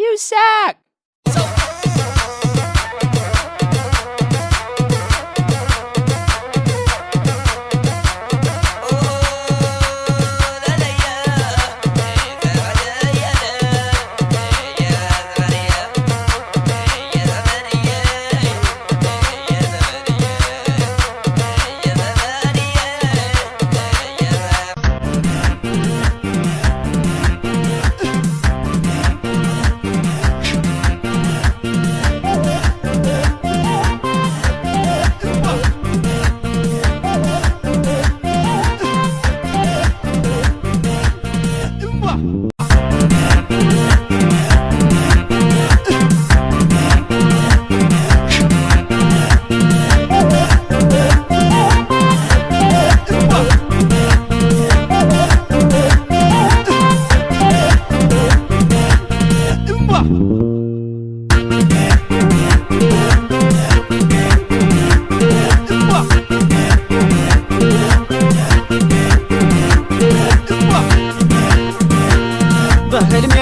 You suck. በህልሜ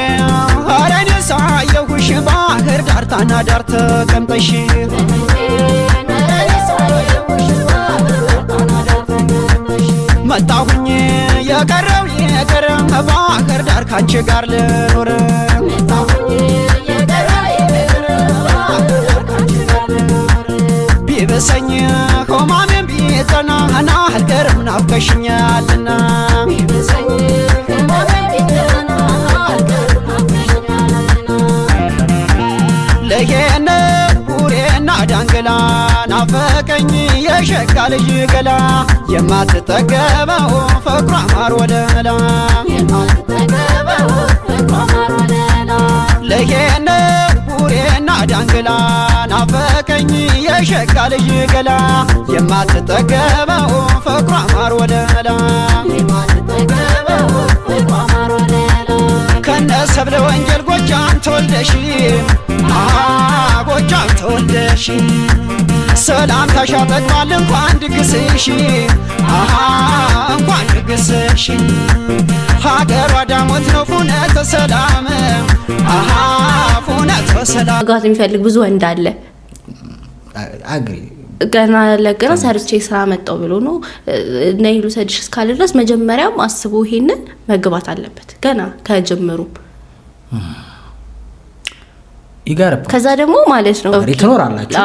ኧረ እኔ ሳየሁሽ ባህር ዳር ጣና ዳር ተቀምጠሽ፣ መጣሁኝ የቀረው የቀረ ባህር ዳር ካንቺ ጋር ልኖር። ቢብሰኝ ሆማሜን ቢጠና ና አልቀርም ናፍቀሽኛልና። ለየነ ቡሬና ዳንግላ ናፈቀኝ የሸጋ ልጅ ገላ፣ የማትጠገበው ፍቅሯ ማር ወለላ። ለየነ ቡሬና ዳንግላ ናፈቀኝ የሸጋ ልጅ ገላ፣ የማትጠገበው ፍቅሯ ማር ወለላ። ከነ ሰብለ ወንጌል ጎጃም ተወልደሽ፣ ጎጃም ተወልደሽ፣ ሰላምታሽ ያጠግባል እንኳን ድግስሽ፣ እንኳን ድግስሽ። ሀገሯ ዳሞት ነው ፍኖተ ሰላም፣ ፍኖተ ሰላም። ማግባት የሚፈልግ ብዙ ወንድ አለ። Agree. ገና ለገና ሰርቼ ስራ መጣው ብሎ ነው ነይ ልውሰድሽ እስካለ ድረስ መጀመሪያም አስቦ ይሄንን መግባት አለበት ገና ከጅምሩ። ይጋር። ከዛ ደግሞ ማለት ነው ትኖራላችሁ፣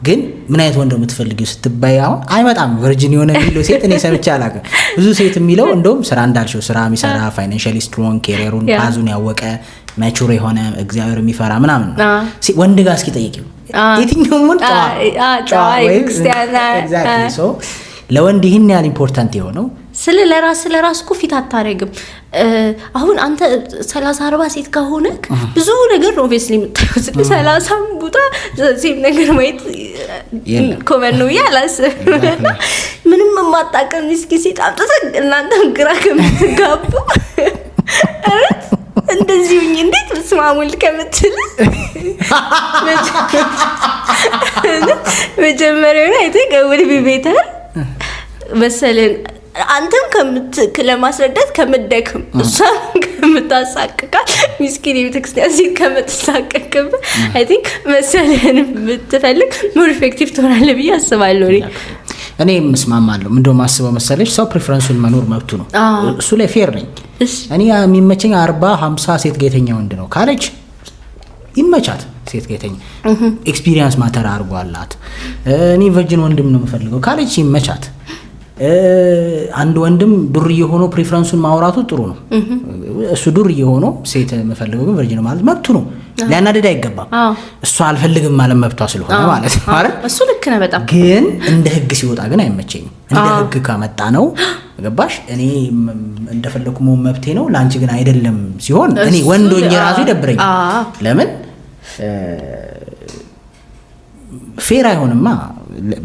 ግን ምን አይነት ወንድ ነው የምትፈልጊው ስትባይ አሁን አይመጣም። Virgin የሆነ የሚለው ሴት እኔ ሰምቼ አላውቅም። ብዙ ሴት የሚለው እንደውም ስራ እንዳልሽው ስራ የሚሰራ፣ financially strong፣ career ኡን path ኡን ያወቀ፣ mature የሆነ፣ እግዚአብሔር የሚፈራ ምናምን ነው። ወንድ ጋር እስኪ ጠይቂው፣ የትኛውም ወንድ ጨዋ ክርስቲያን። Exactly. So ለወንድ ይህን ያህል important የሆነው ስለ ለራስ ለራስ እኮ ፊት አታረግም። አሁን አንተ 30 40 ሴት ከሆነክ ብዙ ነገር ነው obviously የምታየው። 30ም ቦታ same ነገር ማየት የለም። Common ነው ብዬ አላስብም። እና ምንም የማጣቀም ሚስኪ ሴት አምጥተህ እናንተም ግራ ከምትጋቡ፣ እረት እንደዚህ ሁኝ እንዴት ስማሙል ከምትል መጀመሪያ I think would be better መሰለን አንተም ለማስረዳት ከምትደክም፣ እሷም ከምታሳቅቃት፣ ሚስኪን የቤተክርስቲያን ሴት ከምትሳቀቅብህ I think መሰልህን ብትፈልግ more effective ትሆናለህ ብዬ አስባለሁ እኔ። እኔ እስማማለሁ። ምንድነው የማስበው መሰለሽ፣ ሰው preference ኡን መኖር መብቱ ነው። እሱ ላይ fair ነኝ። እኔ የሚመቸኝ 40 50 ሴት ጋ የተኛ ወንድ ነው ካለች ይመቻት። ሴት ጋ የተኛ experience matter አድርጓላት። እኔ virgin ወንድም ነው የምፈልገው ካለች ይመቻት። አንድ ወንድም ዱርዬ ሆኖ preference ኡን ማውራቱ ጥሩ ነው። እሱ ዱርዬ ሆኖ ሴት የምፈልገው ግን virgin ማለት መብቱ ነው። ሊያናድድ አይገባም። እሷ አልፈልግም ማለት መብቷ ስለሆነ ማለት ነው አይደል? እሱ ልክ ነህ በጣም። ግን እንደ ህግ ሲወጣ ግን አይመቸኝም። እንደ ህግ ከመጣ ነው ገባሽ? እኔ እንደፈለኩ መሆን መብቴ ነው፣ ለአንቺ ግን አይደለም ሲሆን እኔ ወንድ ሆኜ ራሱ ይደብረኛል። ለምን fair አይሆንማ።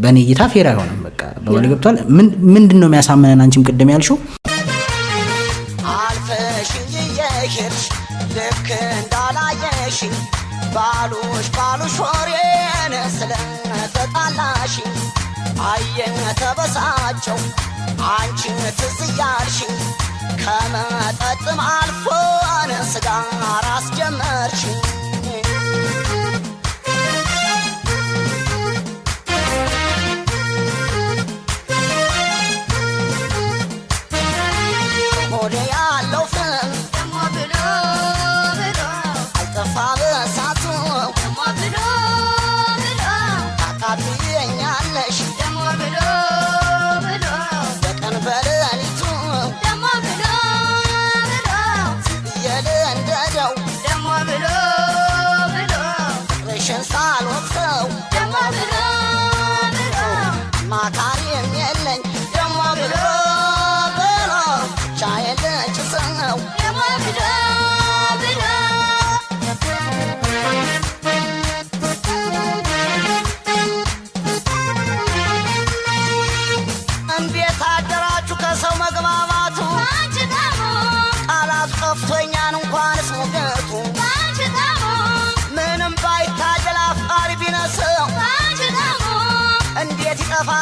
በእኔ እይታ fair አይሆንም። በቃ በወል ገብቷል። ምንድን ነው የሚያሳምነን? አንቺም ቅድም ያልሽው አልፈሽኝ እየሄድሽ ልክ እንዳላየሽኝ፣ ባሉሽ ባሉሽ ወሬን ስለተጣላሽኝ አየኝ ተበሳጨው አንቺን ትዝ እያልሽኝ፣ ከመጠጥም አልፎን ስጋ ራስ ጀመርሽኝ።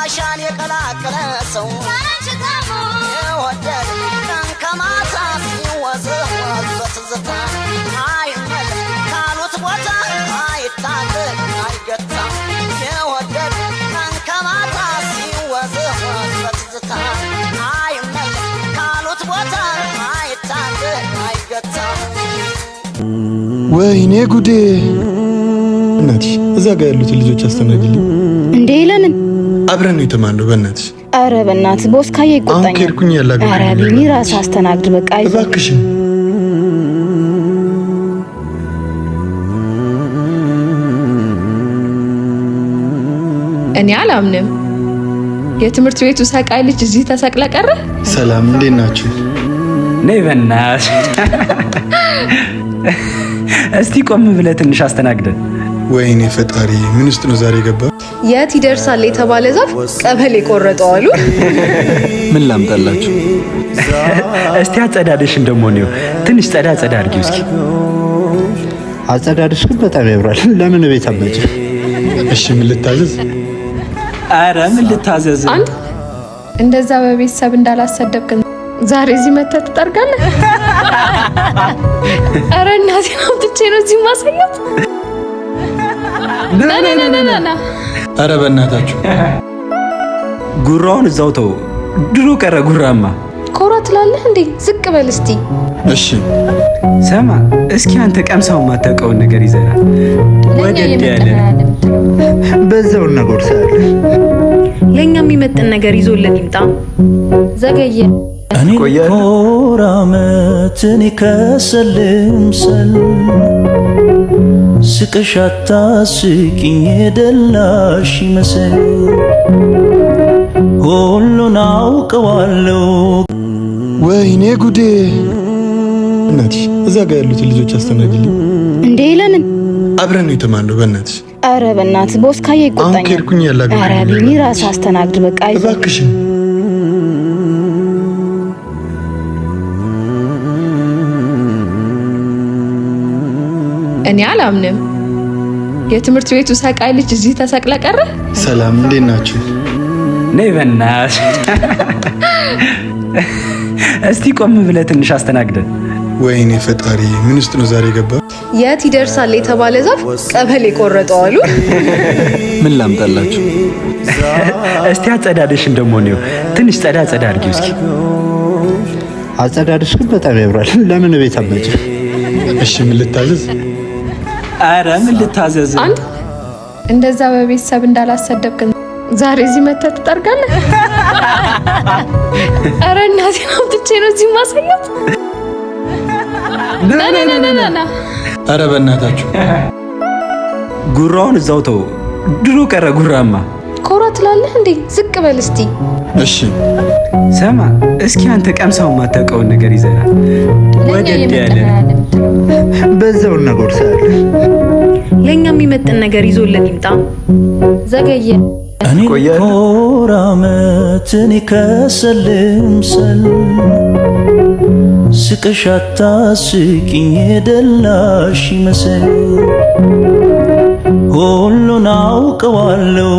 ቆሻሻን የቀላቀለ ሰው የወደደ ቀን ከማታ ሲወዘወዝ በትዝታ አይመለስ ካሉት ቦታ አይታገል አይገታ የወደደ ቀን ከማታ ሲወዘወዝ በትዝታ አይመለስ ካሉት ቦታ አይታገል አይገታ። ወይኔ ጉዴ! እናትሽ፣ እዛ ጋር ያሉትን ልጆች አስተናግድልኝ። እንዴ፣ ለምን? አብረን ነው የተማርነው። በእናትሽ። ኧረ በእናትህ boss ካየ አሁን ይቆጣኛል። ከሄድኩኝ ያላገኝ። ኧረ ቢኒ፣ ራስህ አስተናግድ በቃ፣ አይዞህ። እባክሽን። እኔ አላምንም። የትምህርት ቤቱ ሰቃይ ልጅ እዚህ ተሰቅለ ቀረ። ሰላም፣ እንዴት ናችሁ? ነይ በእናትሽ፣ እስቲ ቆም ብለህ ትንሽ አስተናግደን። ወይኔ ፈጣሪ፣ ምን ውስጥ ነው ዛሬ የገባ? የት ይደርሳል የተባለ ዛፍ ቀበሌ ቆረጠው አሉ። ምን ላምጣላችሁ? እስቲ አጸዳደሽን ደግሞ ነው፣ ትንሽ ጸዳ ጸዳ አድርጊው እስኪ። አጸዳድሽ ግን በጣም ያምራል። ለምን ቤት አመጪ? እሺ፣ ምን ልታዘዝ? አረ ምን ልታዘዝ? አንተ እንደዛ በቤተሰብ እንዳላሰደብክን ዛሬ እዚህ መተህ ትጠርጋለህ? ኧረ እናቴን አምጥቼ ነው እዚህ ማሳያት። ና ና ና ና ና። አረ በእናታችሁ። ጉራውን እዛው ተው። ድሮ ቀረ ጉራማ። ኮራ ትላለህ እንዴ? ዝቅ በል እስቲ። እሺ። ሰማ፣ እስኪ አንተ ቀምሰው የማታውቀውን ነገር ይዘናል። ለእኛ ወደድ ያለ የመጠን በዛው እናጎርሳለን። ለእኛ የሚመጥን ነገር ይዞልን ይምጣ። ዘገየ። እኔ ኮራመት እኔ ከሰልምሰል ስቅሽ አታስቂኝ የደላሽ ይመስል ሁሉን አውቀዋለሁ። ወይኔ ጉዴ! እናትሽ፣ እዛ ጋር ያሉትን ልጆች አስተናግድልኝ። እንዴ፣ ለምን? አብረን ነው የተማርነው። በእናትሽ። ኧረ በእናትህ boss ካየ አሁን ይቆጣኛል። ከሄድኩኝ ያላገኝ። ኧረ ቢኒ፣ ራስህ አስተናግድ በቃ፣ አይዞህ። እባክሽን። እኔ አላምንም። የትምህርት ቤቱ ሰቃይ ልጅ እዚህ ተሰቅለ ቀረ። ሰላም፣ እንዴት ናችሁ? ነይ በእናትሽ፣ እስቲ ቆም ብለህ ትንሽ አስተናግደን። ወይኔ ፈጣሪ፣ ምን ውስጥ ነው ዛሬ የገባ? የት ይደርሳል የተባለ ዛፍ ቀበሌ ቆረጠው አሉ። ምን ላምጣላችሁ? እስቲ አጸዳደሽን ደግሞ ነው፣ ትንሽ ጸዳ ጸዳ አድርጊው እስኪ። አጸዳድሽ ግን በጣም ያምራል። ለምን ቤት አመጪ? እሺ፣ ምን ልታዘዝ? አረ ምን ልታዘዝ? አንተ እንደዛ በቤተሰብ እንዳላሰደብክን ዛሬ እዚህ መተህ ትጠርጋለህ? ኧረ እናቴን አምጥቼ ነው እዚህ ማሳያት። ና ና ና ና ና። አረ በእናታችሁ። ጉራውን እዛው ተው። ድሮ ቀረ ጉራማ። ኮራ ትላለህ እንዴ? ዝቅ በል እስቲ። እሺ። ሰማ፣ እስኪ አንተ ቀምሰው የማታውቀውን ነገር ይዘናል። ለእኛ ወደድ ያለ የመጠን በዛው እናጎርሳለን። ለእኛ የሚመጥን ነገር ይዞልን ይምጣ። ዘገየ። እኔ ኮራመት እኔ ከሰልምሰል ስቅሽ አታስቂኝ የደላሽ ይመስል ሁሉን አውቀዋለሁ።